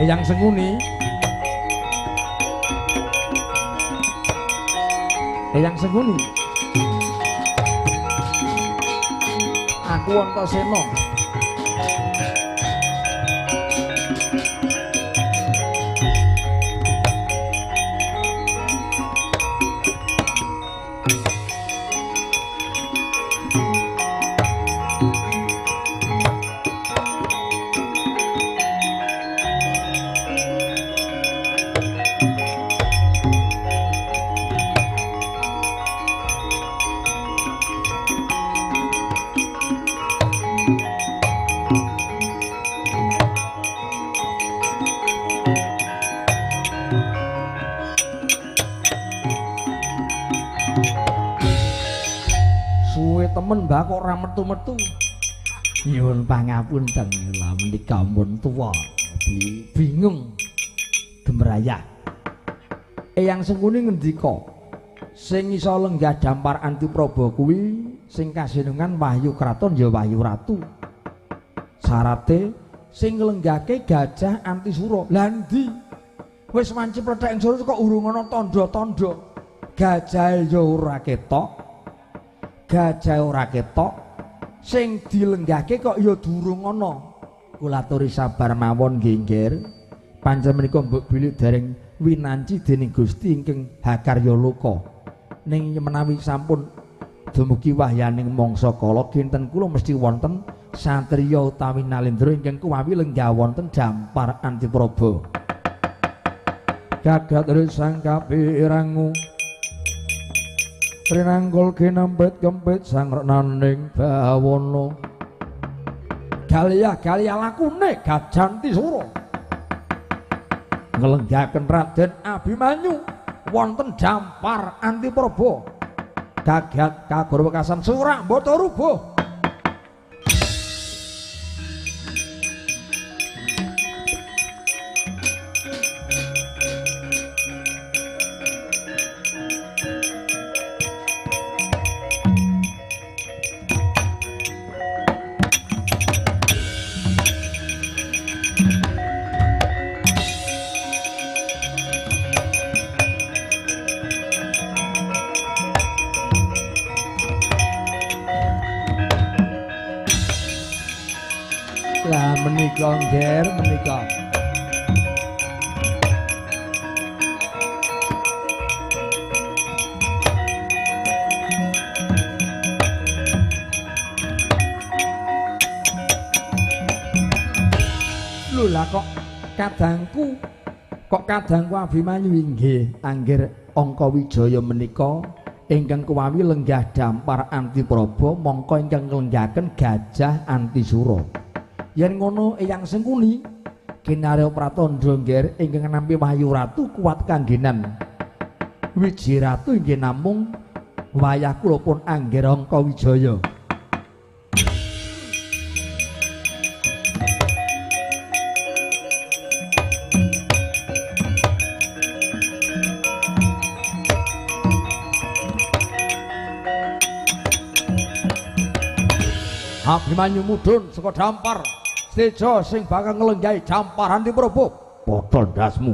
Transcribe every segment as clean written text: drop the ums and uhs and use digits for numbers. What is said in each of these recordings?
Eyang Sengkuni. Eyang Sengkuni. Aku Antasena. Temen mbah kok ora metu-metu. Nyuwun pangapunten lha menika ampun tuwa. Bingung gemrayah. Eyang Sengkuni ngendika, sing iso lenggah dampar Antipraba kuwi sing kasinungan Wahyu Kraton ya Wahyu Ratu. Syarate sing nglenggahke Gajah Antisura. Lah endi? Wis wanci plethek ing sore kok urung ana tandha-tandha. Gajahe ya ora ketok. Gajah ora ketok, sing dilenggahke kok ya durung ana. Kula aturi sabar mawon nggih, Nggir. Pancen menika mbok bilih dereng winanci dening Gusti ingkang hakarya loka. Ning menawi sampun dumugi wahyaning mangsa kala kinten kula mesti wonten satriya utawi nalendra ingkang kuwawi lenggah wonten dampar Antipraba. Gagat risang kapirangu Trinanggul kinempit kempit sang renaning bawana. Galyah-galyah lakune Gajah Antisura nglenggahaken Raden Abimanyu wonten dampar Antipraba. Gagat kagor wekasan surak mbata rubuh. Lah menika ngger menika. Lho lah kok kadangku Abimanyu inggih angger Angkawijaya menika ingkang kuwawi lenggah dampar Antipraba mongko ingkang nglenggahaken Gajah Antisura. Yen ngono Eyang Sengkuni kinarya pratandha ngger ingkang nampi Wahyu Ratu kuat kanggenan. Wiji Ratu inggih namung wayah kula pun angger Angkawijaya. Abimanyu mudhun saka dampar. Sejo sing bakal nglenggahi dampar Antipraba. Padha ndasmu.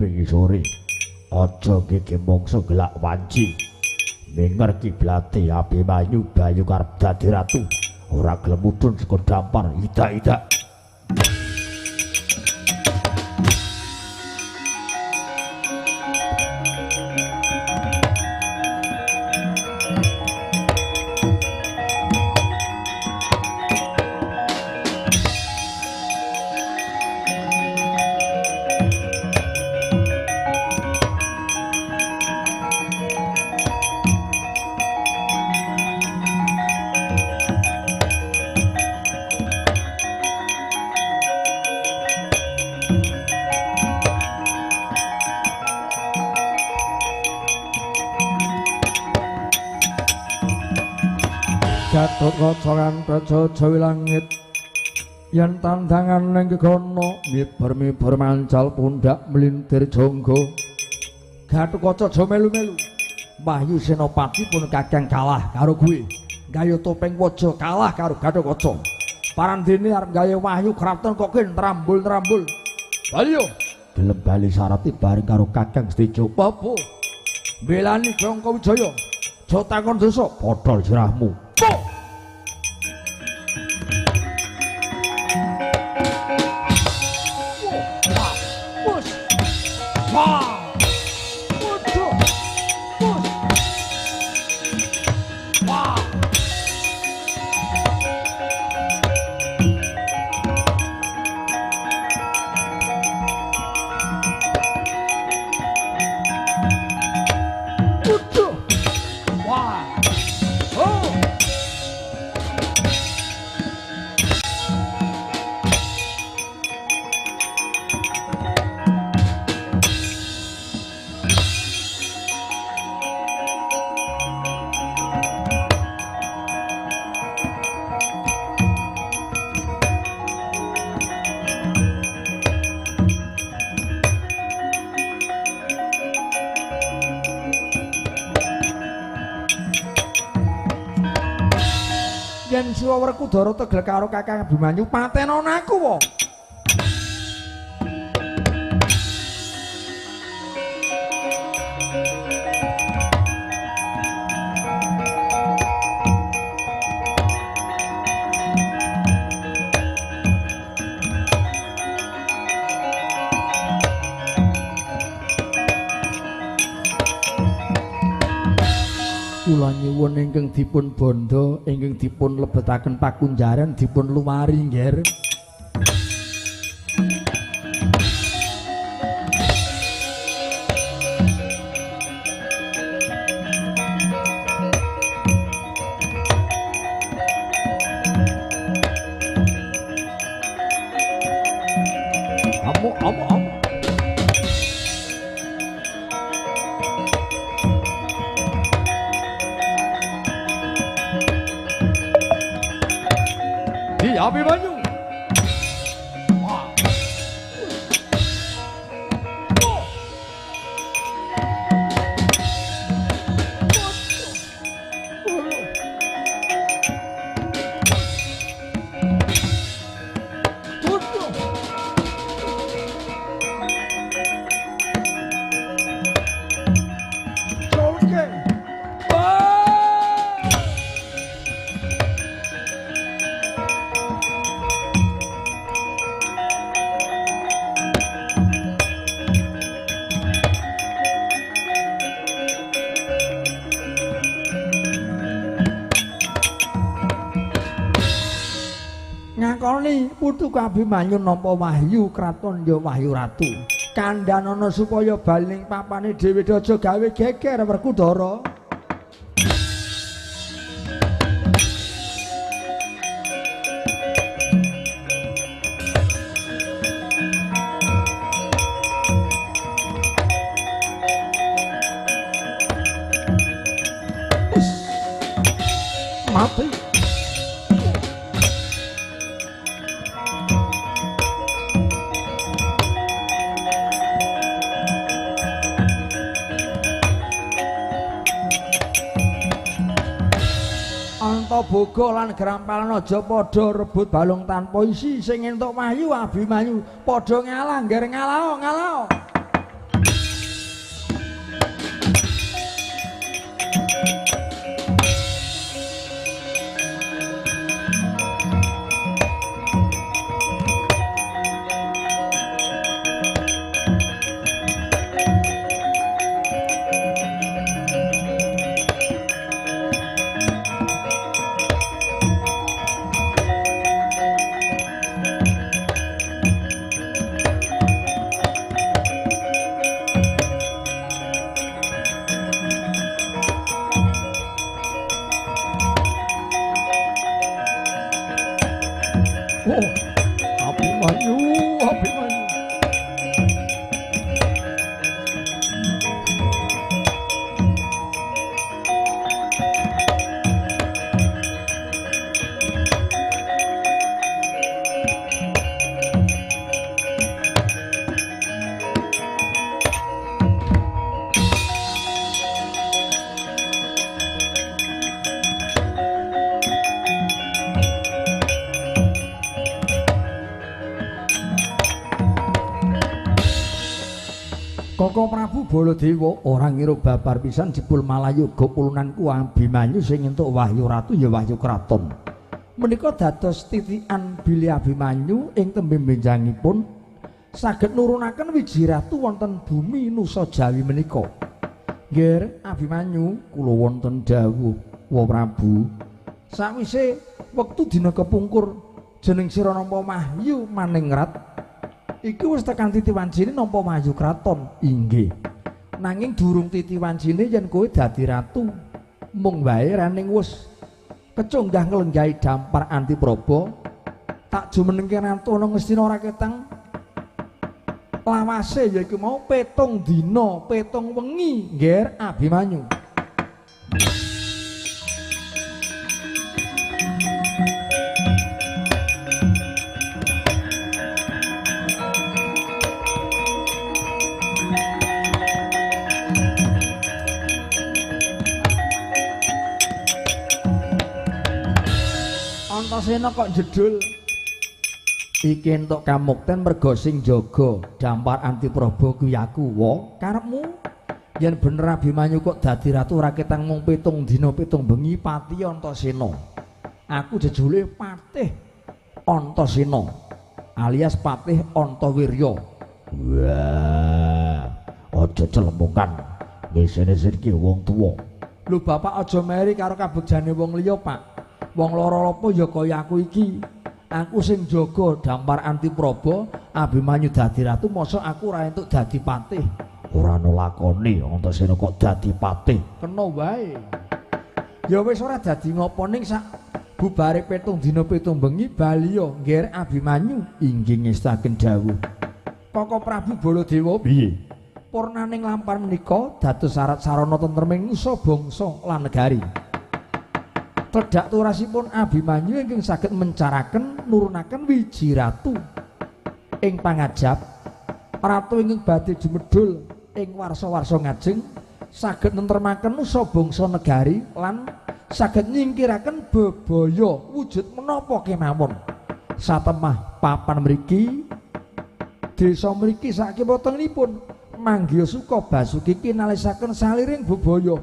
Wingi sore aja gege mangsa gelak wanci minger kiblate Abimanyu bayu karep dadi ratu ora gelem mudhun saka dampar idak-idak. Gatotkaca kanteca jawi langit yen tandangan ning gegono miber-miber mancal pundak mlintir jangga. Gatotkaca aja melu-melu. Wahyu Senopati pun kakang kalah karo kuwi. Gawe topeng waja kalah karo Gatotkaca. Parandene arep gawe wahyu kraton kok ki trambul-trambul. Bali yo. Gelem bali sarati bareng karo Kakang Setejo. Apa? Belani Jangka Wijaya. Aja takon dosa, podhol sirahmu. Yen Siwa Werkudara tegel karo Kakang Abimanyu patenono aku wae. Kula nyuwun ingkang dipun bandha, ingkang dipun lebetaken pakunjaran dipun luwari nggih. Amuk amuk amuk. Abimanyu. Ngakoni putu Abimanyu nampa wahyu kraton ya wahyu ratu. Kandhanana supaya bali ning papane dhewe aja gawe geger Werkudara. Mati. Antaboga lan Grampalan aja padha rebut balung tanpa isi sing entuk wahyu Abimanyu padha ngalah ngger ngalah ngalah. Koko Prabu Baladewa ora ngira babar pisan jebul malah yoga pulunanku Abimanyu sing entuk wahyu ratu ya wahyu kraton. Menika dados titikan bilih Abimanyu ing tembe benjangipun saged nurunaken wiji ratu wonten bumi Nusa Jawi menika. Nggih, Abimanyu kula wonten dawuh wa Prabu. Sawise wektu dina kepungkur jeneng sira nampa wahyu maningrat iki wis tekan titi wancine nampa wahyu kraton. Inggih. Nanging durung titi wancine yen kowe dadi ratu. Mung wae raning wis kecunggah nglenggahi dampar Antipraba tak jumenengke ratu ana Ngastina ora ketang lawase ya iku mau 7 dina 7 wengi ngger Abimanyu. Antasena kok jedul iki entuk kamukten merga sing jaga dampar Antipraba kuwi aku wa karepmu yen bener Abimanyu kok dadi ratu ora ketang mung 7 dina 7 bengi pati Antasena. Aku jejule Patih Antasena alias Patih Antawirya. Wah, aja celemongan ngisene iki wong tuwa. Lho bapak aja meri karo kabegjane wong liya, Pak. Wong lara apa ya kaya aku iki. Aku sing jaga dampar Antipraba, Abimanyu dadi ratu, mosok aku ora entuk dadi patih. Ora ana lakone Antasena kok dadi patih. Kena wae. Ya wis ora dadi ngopo ning sak bubare 7 dina 7 bengi baliya ngger Abimanyu inggih ngestaken dawuh. Koko Prabu Baladewa piye? Purnaning lampar menika dados syarat sarana tentreming nusa bangsa lan negari. Tedhak turasipun Abimanyu ingkang saged mencaraken nurunaken wiji ratu ing pangajap ratu ingkang badhe jumedhul ing warsa-warsa ngajeng saged nentremaken nusa bangsa negari lan saged nyingkiraken bebaya wujud menapa kemawon. Satemah papan mriki desa mriki sakiwatenipun manggiha suka basuki kinalisaken saliring bebaya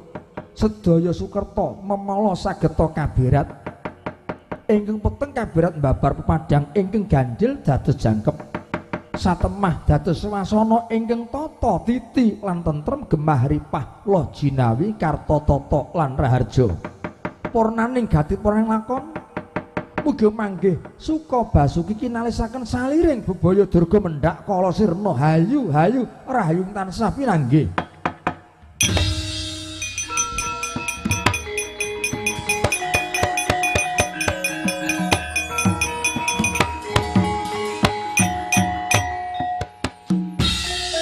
sedaya sukerta memala sageta kaberat ingkang peteng kaberat mbabar pepadang ingkang ganjil dados jangkep satemah dados swasana ingkang tata titi lan tentrem gemah ripah loh jinawi karta tata lan raharja. Purnaning gati purnaning lakon mugi manggih suka basuki kinalisaken saliring bebaya durga mendhak kala sirna hayu hayu rahayu tansah pinanggih.